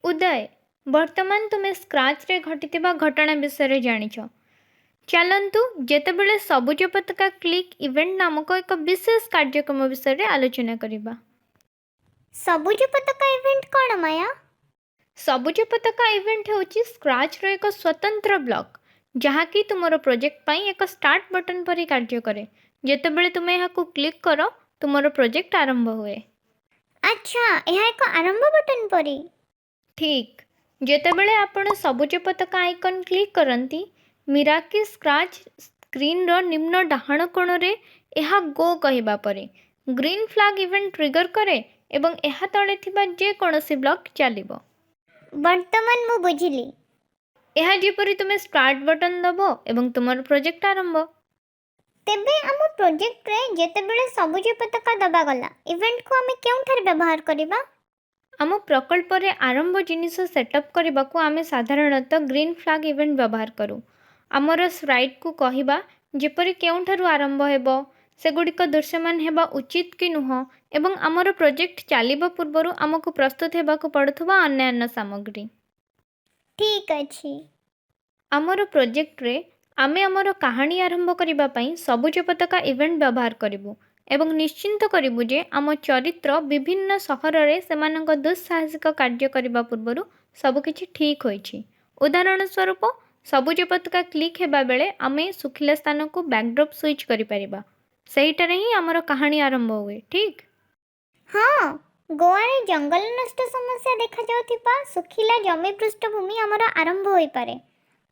ଉଦୟ, ବର୍ତ୍ତମାନ ତୁମେ ସ୍କ୍ରାଚ୍‌ରେ ଘଟିଥିବା ଘଟଣା ବିଷୟରେ ଜାଣିଛ। ଚାଲନ୍ତୁ ଯେତେବେଳେ ସବୁଜ ପତାକା କ୍ଲିକ୍ ଇଭେଣ୍ଟ ନାମକ ଏକ ବିଶେଷ କାର୍ଯ୍ୟକ୍ରମ ବିଷୟରେ ଆଲୋଚନା କରିବା। ସବୁଜ ପତାକା ଇଭେଣ୍ଟ କ'ଣ, ମାୟା? ସବୁଜ ପତାକା ଇଭେଣ୍ଟ ହେଉଛି ସ୍କ୍ରାଚ୍‌ର ଏକ ସ୍ୱତନ୍ତ୍ର ବ୍ଲକ୍, ଯାହାକି ତୁମର ପ୍ରୋଜେକ୍ଟ ପାଇଁ ଏକ ଷ୍ଟାର୍ଟ ବଟନ୍ ପରି କାର୍ଯ୍ୟ କରେ। ଯେତେବେଳେ ତୁମେ ଏହାକୁ କ୍ଲିକ୍ କର, ତୁମର ପ୍ରୋଜେକ୍ଟ ଆରମ୍ଭ ହୁଏ। ଆଚ୍ଛା, ଏହା ଏକ ଆରମ୍ଭ ବଟନ୍ ପରି। ଠିକ୍। ଯେତେବେଳେ ଆପଣ ସବୁଜ ପତାକା ଆଇକନ୍ କ୍ଲିକ୍ କରନ୍ତି, ମିରାକି ସ୍କ୍ରାଚ୍ ସ୍କ୍ରିନ୍ର ନିମ୍ନ ଡାହାଣ କୋଣରେ ଏହା ଗୋ କହିବା ପରି ଗ୍ରୀନ୍ ଫ୍ଲାଗ୍ ଇଭେଣ୍ଟ ଟ୍ରିଗର୍ କରେ ଏବଂ ଏହା ତଳେ ଥିବା ଯେକୌଣସି ବ୍ଲକ୍ ଚାଲିବ। ବର୍ତ୍ତମାନ ମୁଁ ବୁଝିଲି। ଏହା ଯେପରି ତୁମେ ଷ୍ଟାର୍ଟ ବଟନ୍ ଦେବ ଏବଂ ତୁମର ପ୍ରୋଜେକ୍ଟ ଆରମ୍ଭ। ତେବେ ଆମ ପ୍ରୋଜେକ୍ଟରେ ଯେତେବେଳେ ସବୁଜ ପତାକା ଦବାଗଲା ଇଭେଣ୍ଟକୁ ଆମେ କେଉଁଠାରେ ବ୍ୟବହାର କରିବା? ଆମ ପ୍ରକଳ୍ପରେ ଆରମ୍ଭ ଜିନିଷ ସେଟଅପ୍ କରିବାକୁ ଆମେ ସାଧାରଣତଃ ଗ୍ରୀନ୍ ଫ୍ଲାଗ୍ ଇଭେଣ୍ଟ ବ୍ୟବହାର କରୁ। ଆମର ସ୍ପ୍ରାଇଟ୍‌କୁ କହିବା, ଯେପରି କେଉଁଠାରୁ ଆରମ୍ଭ ହେବ, ସେଗୁଡ଼ିକ ଦୃଶ୍ୟମାନ ହେବା ଉଚିତ କି ନୁହଁ ଏବଂ ଆମର ପ୍ରୋଜେକ୍ଟ ଚାଲିବା ପୂର୍ବରୁ ଆମକୁ ପ୍ରସ୍ତୁତ ହେବାକୁ ପଡ଼ୁଥିବା ଅନ୍ୟାନ୍ୟ ସାମଗ୍ରୀ। ଠିକ୍ ଅଛି। ଆମର ପ୍ରୋଜେକ୍ଟରେ ଆମେ ଆମର କାହାଣୀ ଆରମ୍ଭ କରିବା ପାଇଁ ସବୁଜ ପତାକା ଇଭେଣ୍ଟ ବ୍ୟବହାର କରିବୁ ଏବଂ ନିଶ୍ଚିତ କରିବୁ ଯେ ଆମ ଚରିତ୍ର ବିଭିନ୍ନ ସହରରେ ସେମାନଙ୍କ ଦୁଃସାହସିକ କାର୍ଯ୍ୟ କରିବା ପୂର୍ବରୁ ସବୁକିଛି ଠିକ୍ ହୋଇଛି। ଉଦାହରଣ ସ୍ୱରୂପ, ସବୁଜ ପତାକା କ୍ଲିକ୍ ହେବାବେଳେ ଆମେ ଶୁଖିଲା ସ୍ଥାନକୁ ବ୍ୟାକଡ୍ରପ୍ ସୁଇଚ୍ କରିପାରିବା। ସେହିଠାରେ ହିଁ ଆମର କାହାଣୀ ଆରମ୍ଭ ହୁଏ, ଠିକ୍? ହଁ, ଗୋଆରେ ଜଙ୍ଗଲ ନଷ୍ଟ ସମସ୍ୟା ଦେଖାଯାଉଥିବା ଶୁଖିଲା ଜମି ପୃଷ୍ଠଭୂମି ଆମର ଆରମ୍ଭ ହୋଇପାରେ।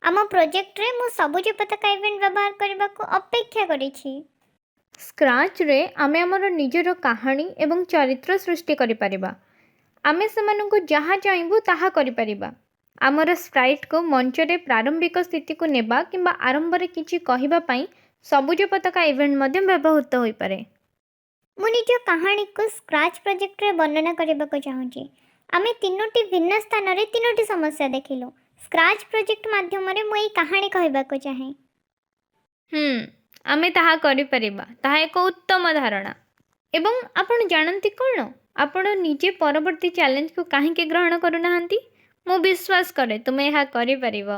ଆମ ପ୍ରୋଜେକ୍ଟରେ ମୁଁ ସବୁଜ ପତାକା ଇଭେଣ୍ଟ ବ୍ୟବହାର କରିବାକୁ ଅପେକ୍ଷା କରିଛି। ସ୍କ୍ରାଚ୍‌ରେ ଆମେ ଆମର ନିଜର କାହାଣୀ ଏବଂ ଚରିତ୍ର ସୃଷ୍ଟି କରିପାରିବା। ଆମେ ସେମାନଙ୍କୁ ଯାହା ଚାହିଁବୁ ତାହା କରିପାରିବା। ଆମର ସ୍ପ୍ରାଇଟ୍‌କୁ ମଞ୍ଚରେ ପ୍ରାରମ୍ଭିକ ସ୍ଥିତିକୁ ନେବା କିମ୍ବା ଆରମ୍ଭରେ କିଛି କହିବା ପାଇଁ ସବୁଜ ପତାକା ଇଭେଣ୍ଟ ମଧ୍ୟ ବ୍ୟବହୃତ ହୋଇପାରେ। ମୁଁ ନିଜ କାହାଣୀକୁ ସ୍କ୍ରାଚ୍ ପ୍ରୋଜେକ୍ଟରେ ବର୍ଣ୍ଣନା କରିବାକୁ ଚାହୁଁଛି। ଆମେ ତିନୋଟି ଭିନ୍ନ ସ୍ଥାନରେ ତିନୋଟି ସମସ୍ୟା ଦେଖିଲୁ। ସ୍କ୍ରାଚ୍ ପ୍ରୋଜେକ୍ଟ ମାଧ୍ୟମରେ ମୁଁ ଏହି କାହାଣୀ କହିବାକୁ ଚାହେଁ। ଆମେ ତାହା କରିପାରିବା। ତାହା ଏକ ଉତ୍ତମ ଧାରଣା। ଏବଂ ଆପଣ ଜାଣନ୍ତି କ'ଣ? ଆପଣ ନିଜେ ପରବର୍ତ୍ତୀ ଚ୍ୟାଲେଞ୍ଜକୁ କାହିଁକି ଗ୍ରହଣ କରୁନାହାନ୍ତି? ମୁଁ ବିଶ୍ୱାସ କରେ ତୁମେ ଏହା କରିପାରିବ।